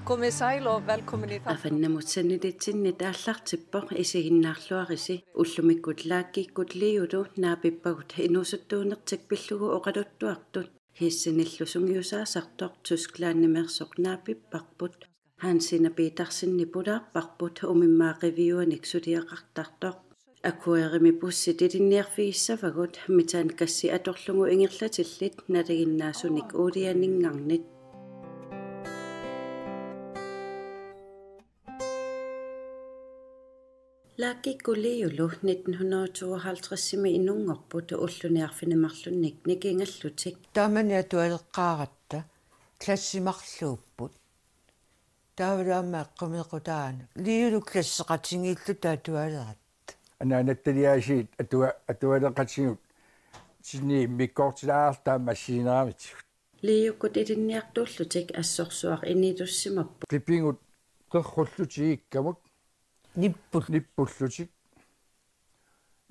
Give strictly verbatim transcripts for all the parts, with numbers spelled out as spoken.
Komið sæl og velkomin í Afannamut sanilitsinni taallartippoq, isiginnaarluarisi. Ullumikkut Laakikkut Liulu naapippagut inuusuttuunertik pillugu oqaluttuartut. Hessenillu sungiusaasartoq Tysklandimeersoq naapipparput. Hansina Petersenip pulaarparput, umimmaaq Qiviuanik suliaqartartoq. Akuerimi bussit ilinniarfigissavagut, metangassi atorlugu ingerlatillit nalinginnaasunik uulianinngarnit. Laakikkut Liulu nitten hundrede tooghalvtredsimi inunngorput, ulluni arfineq-marlunnik nikingallutik. Taamani atualeqqaaratta, klassit marluupput. Taavalu aamma eqqumeequtaanut. Liulu klasseqatigiilluta atualeratta. Anaanattaliaasiit atua-, atualeqatigut sinni immikkoortilaarluta aamma assigineqartigut. Liukkut ilinniartuullutik assorsuaq initussimapput. Klipigut qerrullutik ikkamut. Nippul-. Nippullutik.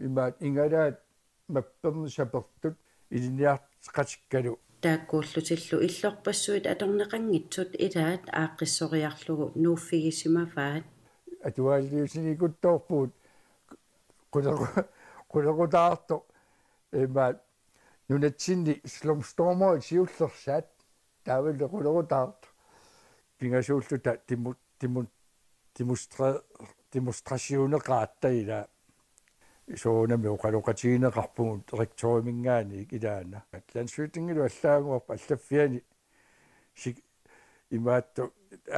Imaat ingalaat mapperneq sapertut ilinniarteqatikkalu. Taakkuullutillu illorpassuit atorneqanngitsut ilaat aaqqissoriarlugu nuuffigisimavaat. Atualliutinikuttoorpugut qulequ-, qulequtaartoq, imaat nunatsinni slumstormerit siullersaat, taavalu qulequtaartoq. Pingasuulluta timu-, timu-, demonstrer-, demonstrationeqaratta ilaa. Soorunami oqaloqatigineqarpugut rektoriminngaanniit ilaana. Landsstyremillu allaaguarput allaffiani sik-, imaattoq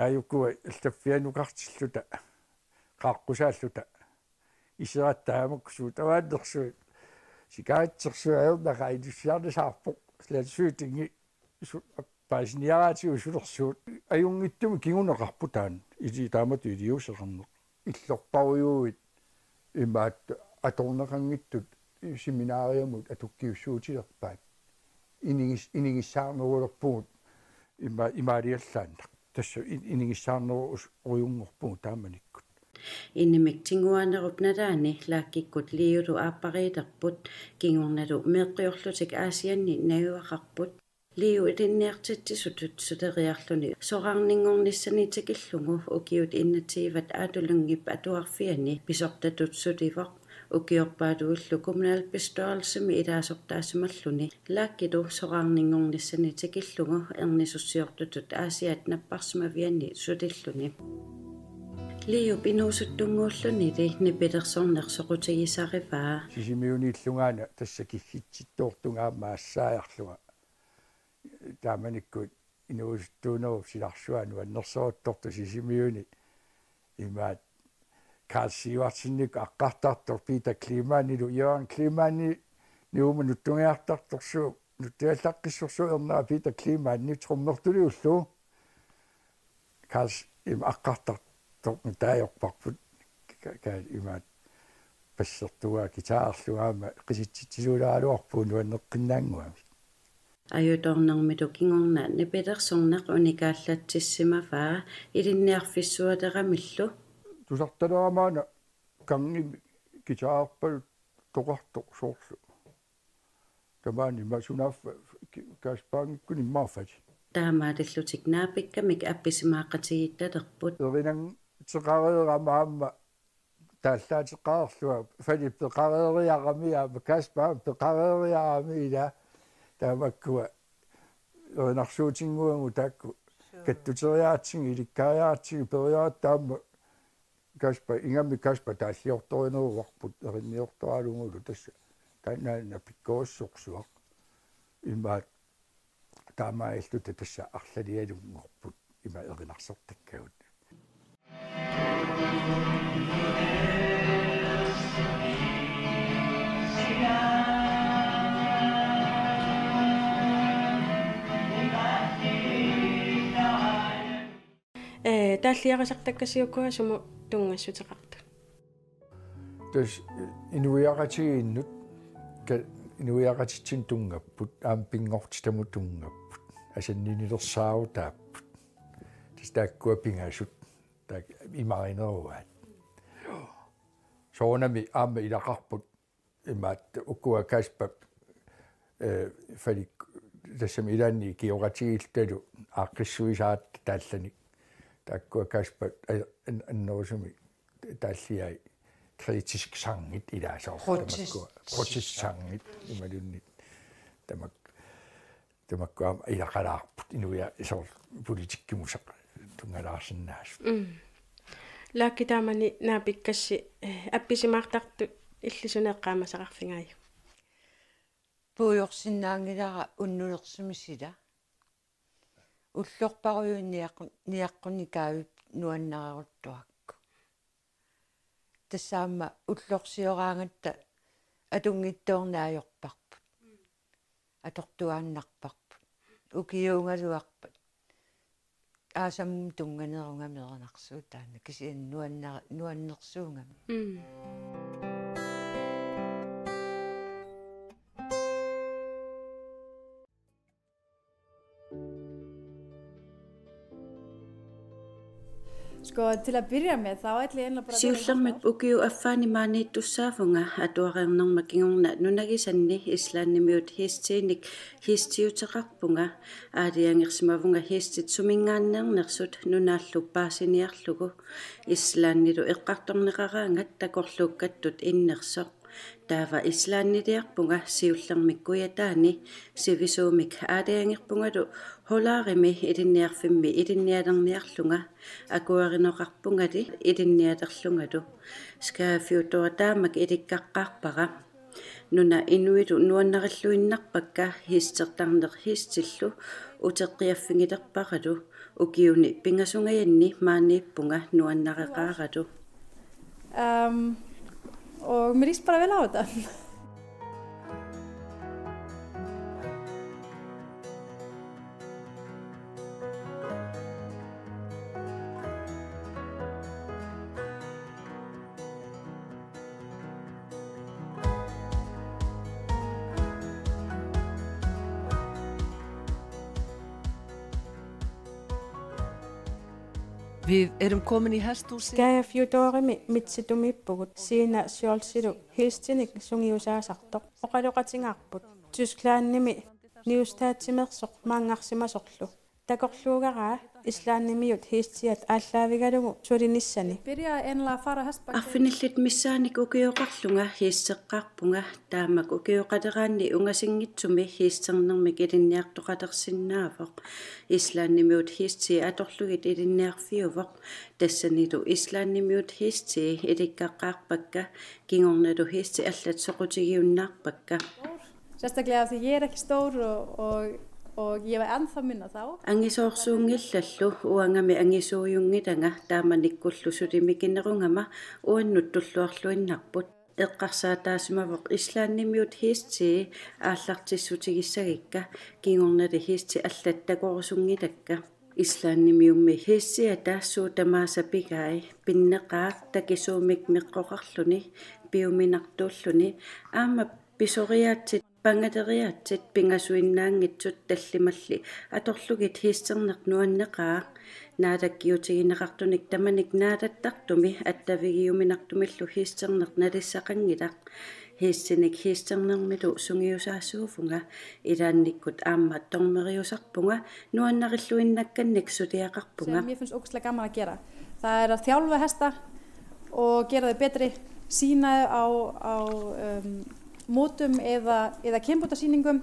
aajukua allaffianukartilluta, qaaqqusaalluta. Iseratta taamak suut avaannersuit. Sikaatsersuit ajornaqaaq ilussiarnisaarpoq. Landsstyremi su-, paasiniaraatigut sulersuut. Ajunngitsumik kinguneqarpoq taanna. Ili taamatut iliuuseqarneq. Illorparujuit imaat atorneqanngitsut seminariamut atukkiussuutilerpaat. Inigis-, inigissaarnerulerpugut ima-, imaaliallaannaq. Tassa in-, inigissaarneru-, us-, -rujunngorpugut taamanikkut. Inimik tiguaanerup nalaani Laakikkut Liulu aappariilerput, kingornalu meeqqiorlutik Aasianni najugaqarput. Liu ilinniartitsisutut suleriarluni soraarninngornissani tikillugu ukiut enogtyve Aatu Lyngep atuarfiani pisortatut sulivoq. Ukiorpaaluillu kommunalbestyrelsimi ilaasortaasimalluni Laakilu soraarninngornissani tikillugu ernisussiortutut Aasiaat napparsimavianni sulilluni. Liup inuusuttunnguullunili nipilersorneq soqutigisarivaa. Sisimiuniillungaana tassa kissitsittoortunga aamma assaajarlunga. Taamanikkut inuusuttuunerup silarsuaa nuannersoruttortoq Sisimiuni imaat Karl Sivertsenip aqqartartoq Peter Kleemannilu, Jørgen Kleemanni niuma nutsungiartartorsuup, nutsungiallaqqissorsuup ernera Peter Kleemanni trommertuliullu. Karl ima aqqartartoq taajorparput ka-, ka-, imaat passertugaa kitaarlugaama qisitsitsisuulaaraluarpugut nuanneqqinnaannguamik. Ajutoornermilu kingorna nipilersorneq unikaallatsissimavaa ilinniarfissualeramillu. Tusartalerama una gangimi kitaarpaluttoqartoq soorlu. Tamaani ima sunaaffa Kaspaangikkuni immaqa Fali. Taamaalillutik naapikkamik appisimaaqatigiittalerput. Erinanngitseqareerama aamma taallaateqareerlunga Fali peqareeriarami aamma Kaspaamik peqareeriarami ilaa. Taamakkua erinarsuutinnguagut taakku. Suu. Kattuteriaratsigit, ilikkariaratsigit, periaratta aamma Kaspa, ingammik Kaspa taalliortorineruarput erinniortoralugulu tassa. Taannaana pikkorissorsuaq. Imaat taamaalilluta tassa arlalialunngorput ima erinarsortakkagut. Ee, taalliarisartakkasi ukua sumut tunngassuteqartut? Tassa inuiaqatigiinnut, ka-, inuiaqatitsinnut tunngapput, aamma pinngortitamut tunngapput, asanninnilersaarutaapput. Tassa taakkua pingasut, taak-, imarineruaat. Soorunami aamma ilaqarput, imaat ukua Kaspap, eh, Falik, tassami ilaanni ikioqatigiillutalu aaqqissuisaaratta taallanik. Taakkua Kasper, eh, an-, annerusumik taalliai kritisk sangit ilaasoorlu. Protest. Tamakkua protestsangit imaluunniit tamak-, tamakkua aamma ilaqalaarput inuiaat soorlu politikkimusaq tunngallaarsinnaasut. Mm. Laki taamani naapikkassi, eh, appisimaartartut illit suna eqqaamasaqarfigaajuk? Puigorsinnaanngilara unnulersumik sila. Ullorparujuit niaqqu-, niaqqunikaavit nuannareruttuakku. Tassa aamma ullorsioraangatta atunngitsoorneq ajorparput. Atortuaannarparput. Ukiuugaluarpat. Aasamut tunnganerugami erinarsuutaanna kisianni nuanna-, nuannersuugami. Mm. Sko, til at byrja med, så ætla jeg bara... Siullermik ukiup affaani maaniittussaavunga atuareernerma kingorna nunagisanni islandimiut hiistiinik hiistiuteqarpunga. Aalajangersimavunga hiistit suminngaanneernersut nunaallu paasiniarlugu. Islandilu eqqartorneqaraangat takorluukkattut innersoq. Taava Islandiliarpunga siullermik kujataani sivisuumik aalajangerpungalu Hólarimi ilinniarfimmi ilinnialerniarlunga akuerinoqarpungali ilinnialerlungalu. Skagafjordua taamak ilikkaqqaarpara. Nunat inuillu nuannarilluinnarpakka hiistertarneq hiistillu uteqqiaffigilerparalu. Ukiuni pingasungajanni maaniippunga nuannareqaaralu. Øhm, og mér líst bara vel á þetta. Við erum komin í hesthúsið. Skagafjordurimi mitsitumiippugut, Siina Skjoldilu hiistinik sungiusaasartoq oqaloqatigaarput. Tysklandimi niustaatimersoq maanngarsimasorlu. Takorluugaraa Islandimiut hiistiat aallaavigalugu sulinissani. Byrja eiginlega bara hestbak. Arfinillit missaannik ukioqarlunga hiisteqqaarpunga, taamak ukioqaleraanni ungasinngitsumi hiisternermik ilinniartoqalersinnaavoq. Islandimiut hiistii atorlugit ilinniarfiuvoq. Tassanilu Islandimiut hiistii ilikkaqqaarpakka, kingornalu hiistit allat soqutigiunnaarpakka. Sérstaklega af því ég er ekki stór og, og, og ég var ennþá minna þá. Angisoorsuunngillallu, uangami angisuujunngilanga, taamanikkullu sulimikinnerugama uannut tulluarluinnarput. Eqqarsaataasimavoq Islandimiut hiistii aallartissutigissagikka, kingornali hiistit allat takorusunngilakka. Islandimiummi hiistiata suut tamaasa pigai, pinneqaaq takisuumik meqqoqarluni, piuminartuulluni, aamma pisoriaatsit, pangaleriaatsit pingasuinnaanngitsut tallimalli atorlugit hiisterneq nuanneqaaq. Naalakkiutigineqartunik tamanik naalattartumi attavigiuminartumillu hiisterneq nalissaqanngilaq. Hiistinik hiisternermilu sungiusaasuuvunga, ilaannikkut aamma dommeriusarpunga, nuannarilluinnakkannik suliaqarpunga. Sem mér finnst ógeðslega gaman að gera. Mér finnst ógeðslega gaman. Gera. Sýna á, á um, mótum eða, eða kynbótasýningum.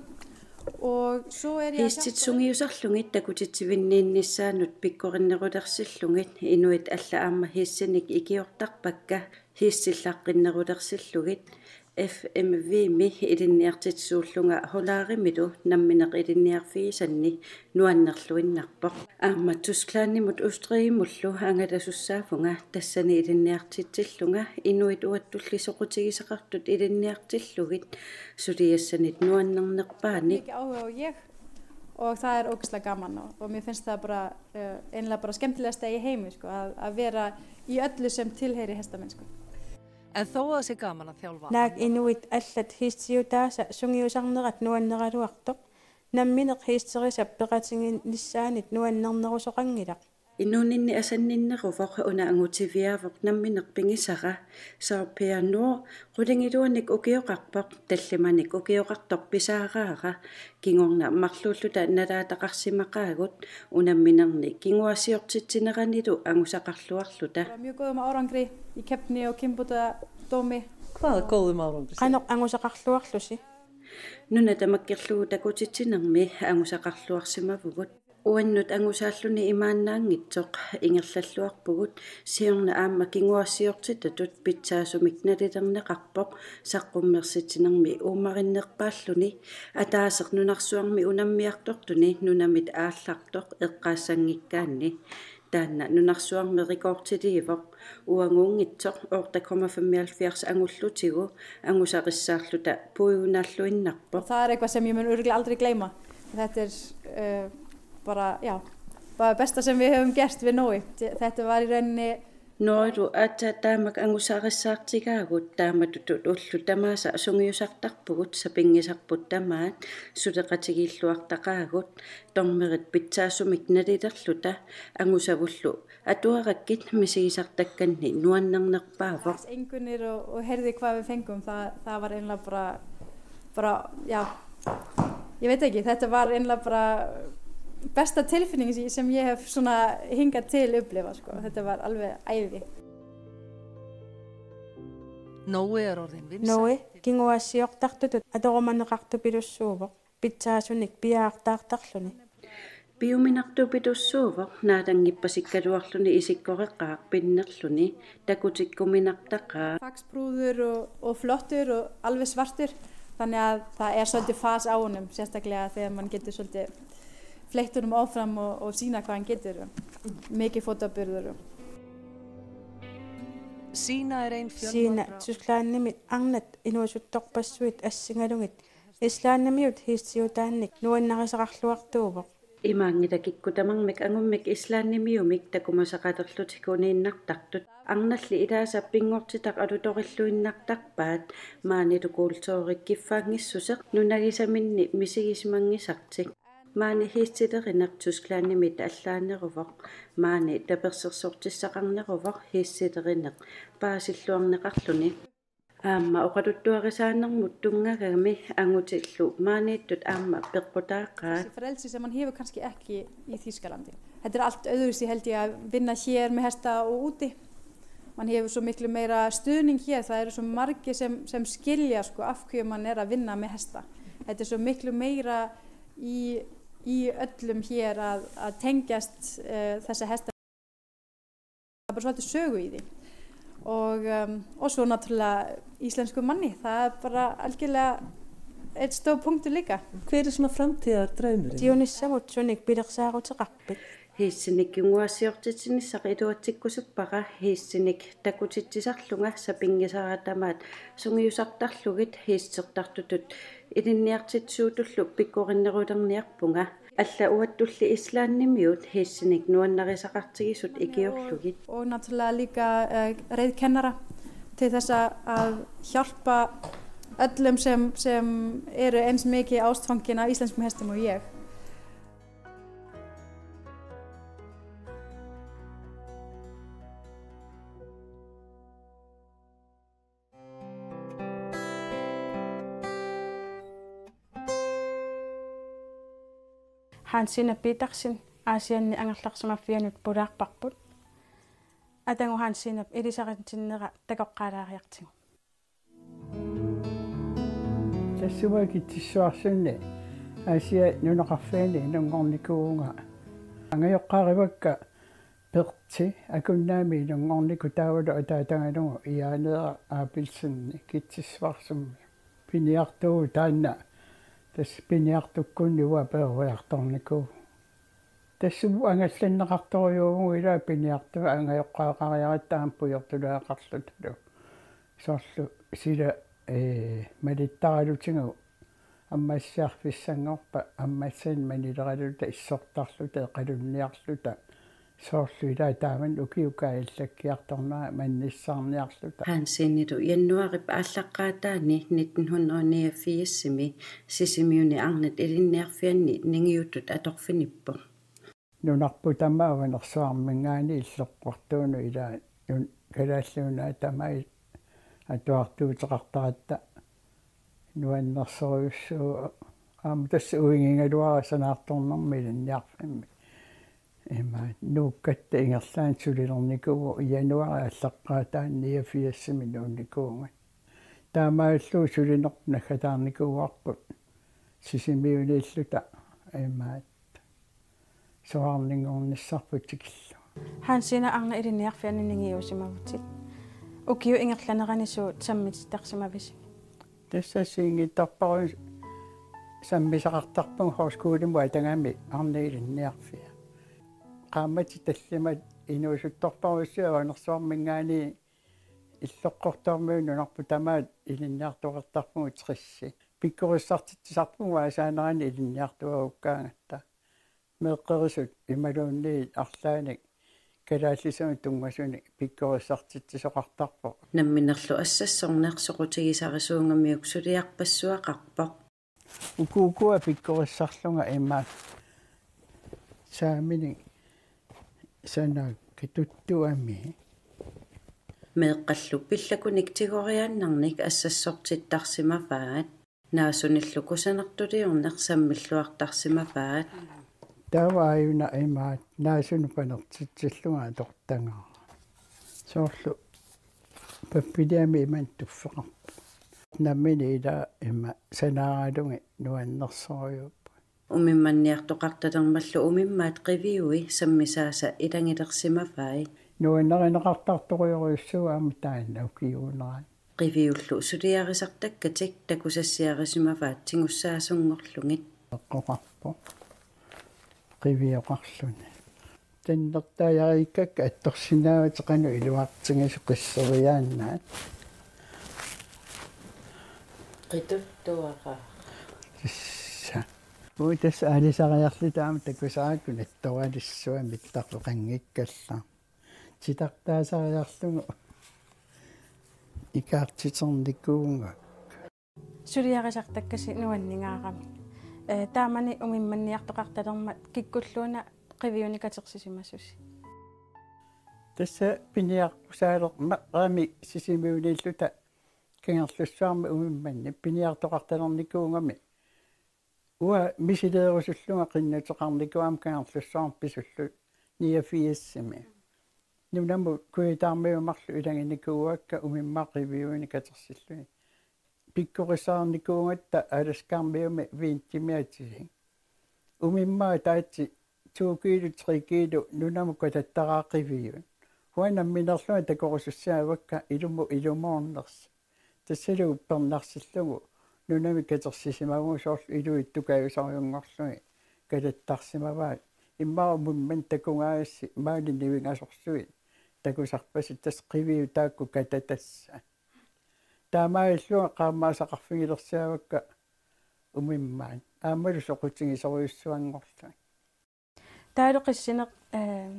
Og svo er... Hiistit sungiusarlugit takutitsivinniinnissaannut pikkorinnerulersillugit, inuit allat aamma hiistinik ikiortarpakka, hiistillaqqinnerulersillugit. F M V-mi ilinniartitsisuullunga Hólarimilu nammineq ilinniarfigisanni nuannerluinnarpoq. Aamma Tysklandimut Østrigimullu angalasussaafunga, tassani ilinniartitsillunga inuit uattulli soqutigisaqartut ilinniartillugit suliassanit nuannernerpaanik. Mikið áhuga og ég, og það er ógeðslega gaman og, og mér finnst það bara, uh, einlega bara skemmtilegast í heimi, sko, að, að vera í öllu sem tilheyrir hestamennsku. En þó, og sé gaman, Naak inuit allat hiistiutaasa sungiusarnerat nuanneraluartoq, nammineq hiisterisap peqatigiinnissaanit nuannernerusoqanngilaq. Inuuninni asanninneruvoq, una angutiviaavoq nammineq pigisara. Saarpianuo qulingiluanik ukioqarpoq, tallimanik ukioqartoq pisaaraara. Kingorna marluulluta nalaataqarsimaqaagut, unamminerni kinguaassiortitsineranilu angusaqarluarluta. Bara mjög góðum árangri í keppni og kynbótadómi. Hvaða góðum árangri? Qanoq angusaqarluarlusi? Nuna tamakkerlugu takutitsinermi angusaqarluarsimavugut. Uannut angusaalluni imaannaanngitsoq ingerlalluarpugut, siorna aamma kinguaassiortitatut pitsaasumik nalilerneqarpoq, saqqummersitsinermi uumarinnerpaalluni, ataaseq nunarsuarmi unammiartortuni nunamit aallartoq eqqaassanngikkaanni. Taanna nunarsuarmi rekordiliivoq, uaguunngitsoq otte komma femoghalvfjerds angullutigu angusarissaarluta puigunaalluinnarpoq. Og það er eitthvað sem ég mun örugglega aldrei gleyma. Þetta er uh, bara, já, bara besta sem við höfum gert við Nói. Te- Þetta var í rauninni Noorilu aatsaat taamak angusarissaartigaagut, taamatutut ullut tamaasa sungiusartarpugut, sapinngisarput tamaat, suleqatigiilluartaqaagut, dommerit pitsaasumik nalilerluta, angusavullu atuarakkit misigisartakkanni nuannernerpaavoq. Hans Ingunnir og, og heyrði, Hvad við fengum, það, það var einlega bara, bara, já, Ég veit ekki, þetta var einlega bara besta tilfinning sem- sem ég hef svona hingað til upplifað, sko. Þetta var alveg æði. Nói er orðinn vinsæll. Noe, kinguaassiortartutut atorumaneqartupilussuuvoq, pitsaasunik piaartaartarluni. Piuminartupilussuuvoq, naatanngippassikkaluarluni isikkoreqaaq pinnerluni, takutikkuminartaqaaq. Faxprúður og, og flottur og alveg svartur. Þannig að það er svolítið fas á honum, sérstaklega þegar mann getur svolítið fleytt honum áfram og, og sýna hvað hann getur. Mikið fótaburður og Siina er ein Siina fjölmargra Tysklandimi arnat inuusuttorpassuit assigalugit Islandimiut hiissiutaannik nuannarisaqarluartuuvoq. Imaanngilaq kikkut tamarmik angummik Islandimiumik takumasaqalerlutik uniinnartartut. Arnalli ilaasa pinngortitaq alutorilluinnartarpaat, maanilu kulturik kiffaanngissuseq nunagisaminni misigisimanngisartik. Maani hiissilerineq Tysklandimit allaaneruvoq, maani tapersersortissaqarneruvoq hiissilerineq paasilluarneqarluni. Aamma oqaluttuarisaanermut tunngagami angutillu maaniittut aamma peqqutaaqaat. Frelsi sem mann hefur kannski ekki í Þýskalandi. Þetta er allt öðruvísi, held ég, að vinna hér með hesta og úti. Mann hefur svo miklu meira stuðning hér, það eru svo margir sem, sem skilja, sko, af hverju mann er að vinna með hesta. Þetta er svo miklu meira í, í öllum hér að, að tengjast uh, þessa hesta. Bara svolítið sögu í því. Og, um, og svo náttúrulega íslensku manni, það er bara algjörlega eitt stór punktur líka. Hver er svona framtíðardraumurinn? Tionissamut sunik pilersaaruteqarpit? Hiissinik kinguaassiortitsinissaq iluatsikkusuppara, hiissinik takutitsisarlunga sapinngisara tamaat sungiusartarlugit, hiissertartutut ilinniartitsisuutullu pikkorinnerulerniarpunga. Alla uattulli Islandimiut hiissinik nuannarisaqartigisut ikiorlugit. Og náttúrulega líka uh, reiðkennara til þess að hjálpa öllum sem, sem eru eins mikið ástfangin af íslenskum hestum og ég. Hans Siina Petersen Aasianni angerlarsimaffianut pulaarparput. Atagu Hans Siina ilisaritsinnera takoqqaalaariartigu. Tassunga Kitsissuarsunni Aasiaat nunaqarfianni inunngornikuuvunga. Angajoqqaarivakka Pertsi Akunnaami inunngornikuu taavalu ataatagalugu Jane Abelsen Kitsissuarsummi. Piniartuuvoq taanna, tassa piniartukkunni uanga peroriartornikuuvunga. Tassunga angallanneqartorujuuvugut ilaa piniartuuvoq angajoqqaaqariaratta aamma pujortulaaqqaarlutalu. Soorlu sila ee malittaralutigu ammassiarfissanngorpat ammassanik manileraluta issortarluta eqalunniarluta. Soorlu ilaa taamani ukiup kaajallakkiartornera mannissaarniarluta. Hans Siinalu januaarip aallaqqaataani nitten hundrede niogfirsimi Sisimiuni arnat ilinniarfianni ningiutut atorfinippoq. Nunarput tamaat Avanersuarminngaanniit illoqqortuunut ilaa nun-, Kalaallit Nunaat tamaat atuartuuteqartaratta nuannersorujussuuvoq. Aamma tassa uigigaluara sanaartornermi ilinniarfimmi. Ima nuukkatta ingerlaannaq sulilernikuuvoq januaari aallaqqaataani niogfirsimi nuunnikuugatta. Taamaalillugu sulinerput naggataarnikuuarput Sisimiuniilluta imaat soraarninngornissarput tikillugu. Hansina arnat ilinniarfianni ningiuusimavutit. Ukiup ingerlanerani suut sammitittarsimavisigit? Tassa assigiinngitsorpassuarnik sammisaqartarpunga højskolimut atagami arnat ilinniarfiat. Qaammatit tallimat inuusuttorpassuit Avanersuarminngaanniit illoqqortuarmiunut nunarput tamaat ilinniartoqartarpugut tressi. Pikkorissartitsisarpugut aasaanerani ilinniartuaakkaangatta. Meeqqerisut imaluunniit arlaannik kalaallisuunik tunngasunik pikkorissartitsisoqartarpoq. Namminerlu assassorneq soqutigisarisuugamiuk suliarpassuaqarpoq. Uku ukua pikkorissarlunga ima saaminik sanaakka tuttuami. Meeqqallu pillakunik tigoriaannarnik assassortittarsimavaat. Naasunillu kusanartuliorneq sammilluartarsimavaat. Taava aajuna imaat naasunut panertitsillunga atortagara. Soorlu pappiliami imannak tuffeqarpoq. Nammineq ilaa ima sanaaralugit nuannersorujuupput. Umimmanniartoqartalermallu umimmaat qiviui sammisaasa ilagilersimavai. Nuannarineqartartorujorujussuuvoq aamma taanna ukiuunerani. Qiviullu suliarisartakkatik takusassiarisimavaat tigussaasunngorlugit. Eqqoqarpoq. Qivioqarluni. Tannertaajariikkakka attorsinnaavatit qanoq iluartigisut qisseriaannaat. Qituttuara. Tassa. Uu tassa aalisariarluta aamma takusaraakku nattoralissuaq mittarfeqanngikkallarpoq. Titartaasariarlugu ikaartiternikuugakku. Suliarisartakkasi nuanningaarami. Ee, taamani umimmanniartoqartalermat kikkulluunniit qiviunik katersisimasusi? Tassa piniaqqusaalermagami Sisimiuniilluta Kangerlussuarmi umimmanni piniartoqartalernikuugami. Uanga misileerusullunga qinnuteqarnikuugama Kangerlussuarmi pisullugu niogfirsimi. Nunamut kujataamiut marluk ilaginikuuakka umimmaap qiviuinik katersilluni. Pikkorissarnikuugatta Alaskaamiumi Vintimik atisik. Umimmaap ataatsimik to kilo, tre kilo nunamut katattaraat qiviut. Uanga namminerlunga takorusussaavakka ilumut ilumoornersoq. Tassalu uppernarsillugu nunamik katersisimavugut soorlu iluitsukajusorujunngorlugit katattarsimavaat. Immaqa umimmanik takugaagassi maani nivingasorsuit takusarpasi tassa qiviut taakku katatassat. Taamaalillunga qaammaasaqarfigilersaavakka umimmaat. Aammalu soqutigisorujussuanngorlugit. Taavalu qissineq, ee,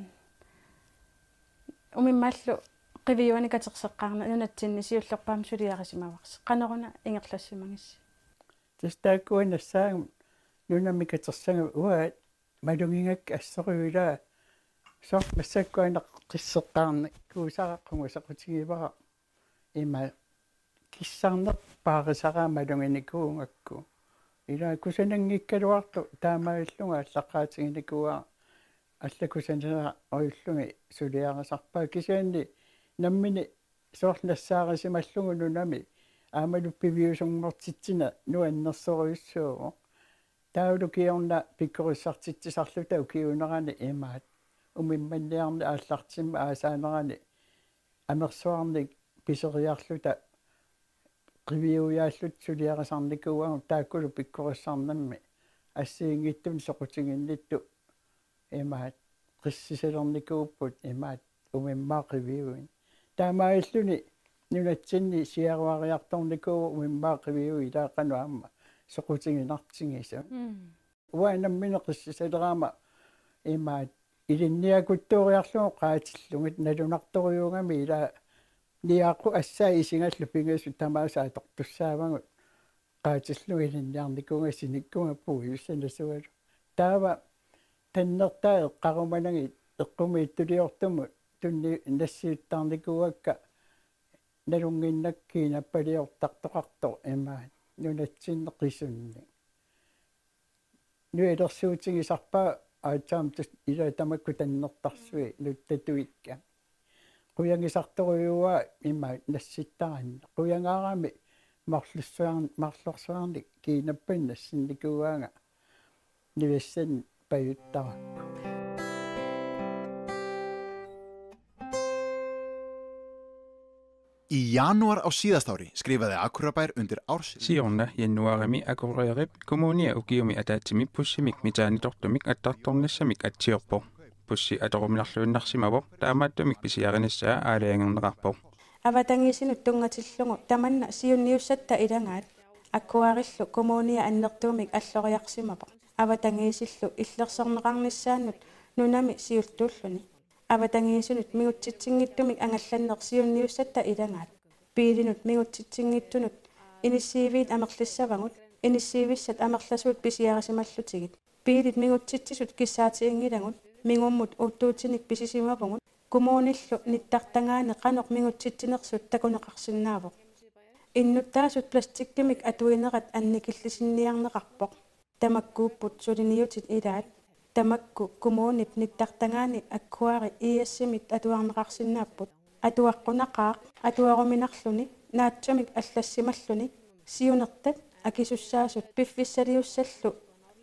umimmaallu qiviuanik katerseqqaarneq nunatsinni siullerpaamik suliarisimavarsi. Qanoruna ingerlassimagissi? Tassa taakkua nassaagama nunamik katersagama uanga malugigakku assorujuk ilaa. Soorlu massakkut aana qisseqqaarnikuusara qanga soqutigivara. Ima kissarneq paarisara maluginikuugakku. Ilaa kusananngikkaluartoq taamaalillunga aallaqqaatiginikuuara alla kusanera ojullugit suliarisarpaa kisianni nammineq soorlu nassaarisimallugu nunami aammalu piviusunngortitsineq nuannersorujussuuvoq. Taavalu kingorna pikkorissartitsisarluta ukiuunerani imaat umimmanniarneq aallartimmat aasaanerani amersuarnik piseriarluta qiviuiaalluta suliarisarnikuugatta taakkulu pikkorissarnermi assigiinngitsunik soqutiginnittut imaat qissisalernikuupput imaat umimmaap qiviuinik. Taamaalilluni nunatsinni siaruariartornikuuvoq umimmaap qiviuit ilaa qanoq aamma soqutiginartigisut. Mm. Uanga nammineq qissisalerama imaat ilinniakuttooriarlugu qaatillugit nalunartorujuugami ilaa niaqu assaa isigallu pingasut tamaasa atortussaavagut qaatillugit ilinniarnikuugama sinikkuga puiussanasugalu. Taava Tannertaa eqqarumanagit eqqumiitsuliortumut tunni nassiuttarnikuuakka nalunnginnakku kiinappaliortartoqartoq ima nunatsinni qisunni. Nuilersuutigisarpaa aatsaamut ila tamakku tannertarsui nuttatuikka. Qujagisartorujuaa ima nassittaranni. Qujangaarami marlussuarn-, marlorsuarnik kiinappannik nassinnikuuaanga nuissannik pajuttarakku. Í janúar á síðasta ári skrifaði Akureyrarbær undir ársyfirlýsingu. Siorna januaarimi Akureyrip Kommunia ukiumi ataatsimi bussimik mitaanitortumik attartornissamik atsiorpoq. Bussi atoruminarluinnarsimavoq, taamaattumik pisiarinissaa aalajangerneqarpoq. Avatangiisinut tunngatillugu tamanna siunniussatta ilagaat Akureyrlu Kommunia annertuumik alloriarsimavoq. Avatangiisillu illersorneqarnissaannut nunami siultuulluni. Avatangiisinut mingutsitsinngitsumik angallanneq siunniussatta ilagaat. Biilinut mingutsitsinngitsunut inissiiviit amerlissavagut, inissiivissat amerlasuut pisiarisimallutigit. Biilit mingutsitsisut kissaatiginngilagut, mingummut uuttuutinik pisisimavugut. Kommunillu nittartagaani qanoq mingutsitsinersut takuneqarsinnaavoq. Innuttaasut plastikkimik atuinerat annikillisinniarneqarpoq. Tamakkuupput suliniutit ilaat. Tamakku kommunip nittartagaani Akureyrip I S-imit atuarneqarsinnaapput. Atuaqqunaqaaq atuaruminarluni, naatsumik allassimalluni, siunertat akisussaasut piffissaliussallu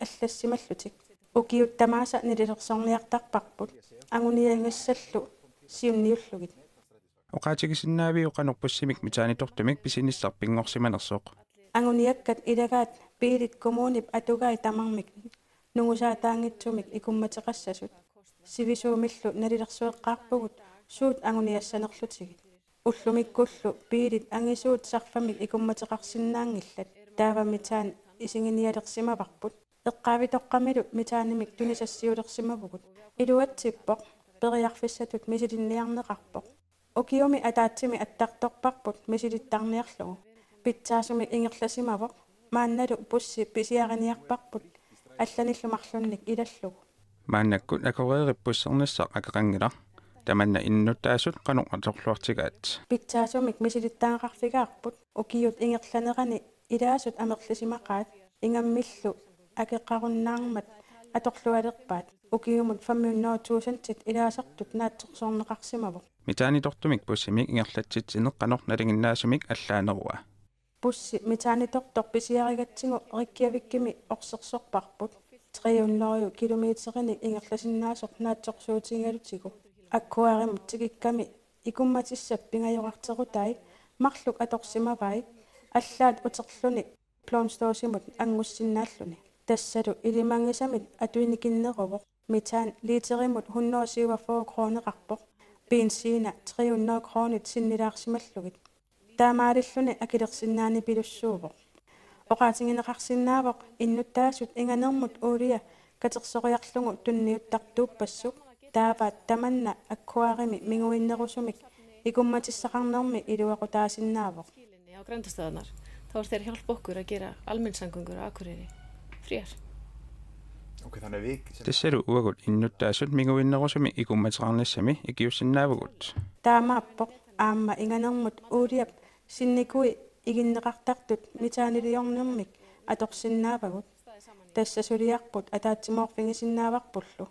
allassimallutik. Ukiut tamaasa nalilersorniartarparput anguniagassallu siunniullugit. Oqaatigisinnaaviuk qanoq bussimik mitaanitortumik pisinissaq pinngorsimanersoq? Anguniakkat ilagaat biilit kommunip atugai tamarmik nungusaataanngitsumik ikummateqassasut. Sivisuumillu nalilersueqqaarpugut suut anguniassanerlutigit. Ullumikkullu biilit angisuut sarfamik ikummateqarsinnaanngillat. Taava mitaan isiginialersimavarput. Eqqaavitoqqamilu mitaanimik tunisassiulersimavugut. Iluatsippoq, periarfissatut misilinniarneqarpoq. Ukiumi ataatsimi attartorparput misilittarniarlugu. Pitsaasumik ingerlasimavoq, maannalu bussi pisiariniarparput allanillu marlunnik ilallugu. Maannakkut Akureyrip bussernissaq akeqanngilaq. Tamanna innuttaasut qanoq atorluartigaat? Pitsaasumik misilittagaqarfigaarput ukiut ingerlanerani ilaasut amerlisimaqaat, ingammillu akeqarunnaarmat atorlualerpaat. Ukiumut fem hundrede tusindit ilaasartut naatsorsorneqarsimavoq. Mitaanitortumik bussimik ingerlatsitsineq qanoq nalinginnaasumik allaanerua? Bussi mitaanitortoq pisiarigatsigu Reykjavikimi orsersorparput. Tre hundrede kilometerinik ingerlasinnaasoq naatsorsuutigigalutigu. Akureyrimut tikikkami ikummatissap pingajorarterutai marluk atorsimavai, allaat uterluni Blomståsimut anngussinnaalluni. Tassalu ilimagisamit atuinikinneruvoq. Mitaan literimut hundrede syvogfyrre kroneqarpoq. Benzina tre hundrede kronit sinnilaarsimallugit. Taamaalilluni akilersinnaanipilussuuvoq. Oqaatigineqarsinnaavoq innuttaasut inganermut uulia katersoriarlugu tunniuttartuuppassuk. Taava tamanna Akureyrimi minguinnerusumik ikummatissaqarnermi iluaqutaasinnaavoq. Á grændastöðvarnar, þá er þeir hjálpa okkur að gera almenningssamgöngur á Akureyri fríar. Ok, þannig við sem Tassalu uagut innuttaasut minguinnerusumik ikummateqarnissami ikiussinnaavugut. Taamaappoq aamma inganermut uuliap sinnikui iginneqartartut mitaaniliornermik atorsinnaavagut. Tassa suliarput ataatsimoorfigisinnaavarpullu.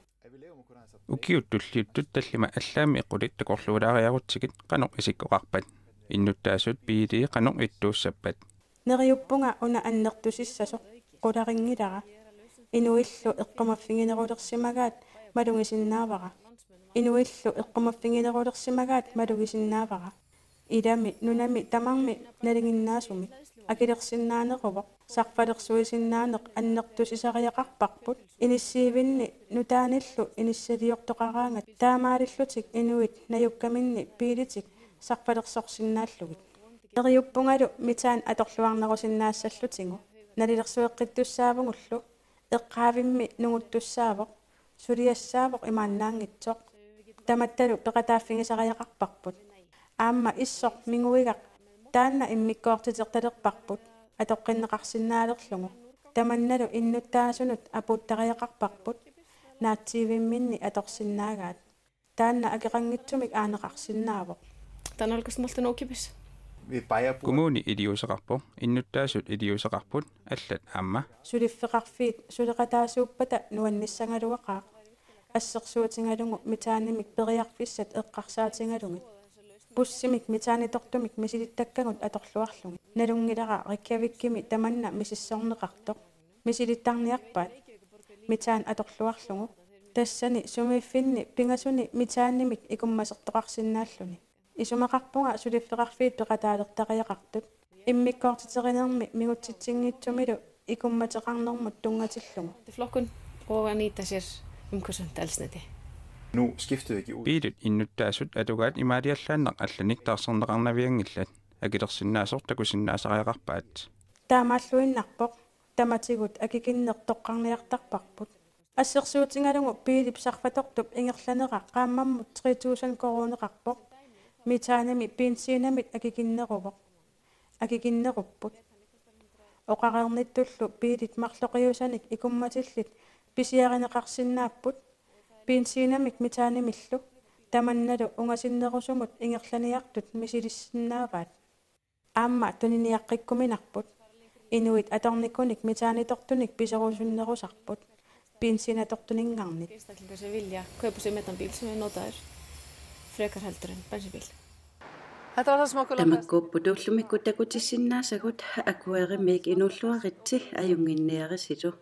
Ukiut tulliuttut tallimat allaammi qulit takorluulaariarutsigit qanoq isikkoqarpat? Innuttaasut biilii qanoq ittuussappat? Neriuppunga una annertusissasoq, qularinngilaq. Inuillu eqqumaffiginerulersimagaat malugisinnaavara. Inuillu eqqumaffiginerulersimagaat malugisinnaavara. Ilami nunami tamarmi nalinginnaasumik akilersinnaaneruvoq, sarfalersuisinnaaneq annertusisariaqarparput, inissiivinni nutaanillu inissaliortoqaraangat taamaalillutik inuit najukkaminni biilitik sarfalersorsinnaallugit. Neriuppungalu mitaan atorluarnerusinnaassallutigu. Nalilersueqqittussaavugullu, eqqaavimmi nunguttussaavoq, suliassaavoq imaannaanngitsoq. Tamattalu peqataaffigisariaqarparput. Aamma issoq minguigaq taanna immikkoortitertalerparput atoqqinneqarsinnaalerlugu. Tamannalu innuttaasunut apuuttariaqarparput. naatsiivimminni atorsinnaagaat. Taanna akeqanngitsumik aaneqarsinnaavoq. Taanna olkusimaltuna ukipis. Kommuni iliuuseqarpoq, innuttaasut iliuuseqarput, allat aamma. Suliffeqarfiit suleqataasuuppata nuannissagaluaqaaq. Assersuutigalugu mitaanimik periarfissat eqqarsaatigalugit. Bussimik mitaanitortumik misilittakkagut atorluarlugit. Nalunngilara Reykjavikimi tamanna misissorneqartoq. Misilittarniarpaat mitaan atorluarlugu. Tassani sumiiffinni pingasuni mitaanimik ikummasertoqarsinnaalluni. Isumaqarpunga suliffeqarfiit peqataalertariaqartut. Immikkoortiterinermi mingutsitsinngitsumilu ikummateqarnermut tunngatillugu. Flokkun oaniittasir imkusun talsnati. Nu skifter vi ikke ud. Biilit innuttaasut atugaat imaaliallaannaq allanik taarserneqarnavianngillat, akilersinnaasoq takusinnaasariaqarpaat. Taamaalluinnarpoq, tamatigut akikinneq toqqarniartarparput. Assersuutigalugu biilip sarfatortup ingerlanera qaammammut tre tusind koruuneqarpoq. Mitaanimi benzinamit akikinneruvoq. Akikinnerupput. Oqareernittullu biilit marloqiusanik ikummatillit pisiarineqarsinnaapput. Benzinamik mitaanimillu. Tamannalu ungasinnerusumut ingerlaniartut misilissinnaavaat. Aamma tuniniaqqikkuminarput. Inuit atornikunik mitaanitortunik piserusunnerusarput. Benziinatortuninngarnit. Einstaklingar sem vilja kaupa sér metanbíl sem er notaður frekar heldur en bensínbíl. Tamakkuupput ullumikkut takutissinnaasagut Akureyrimik inuulluaritsi ajunnginniarisilu.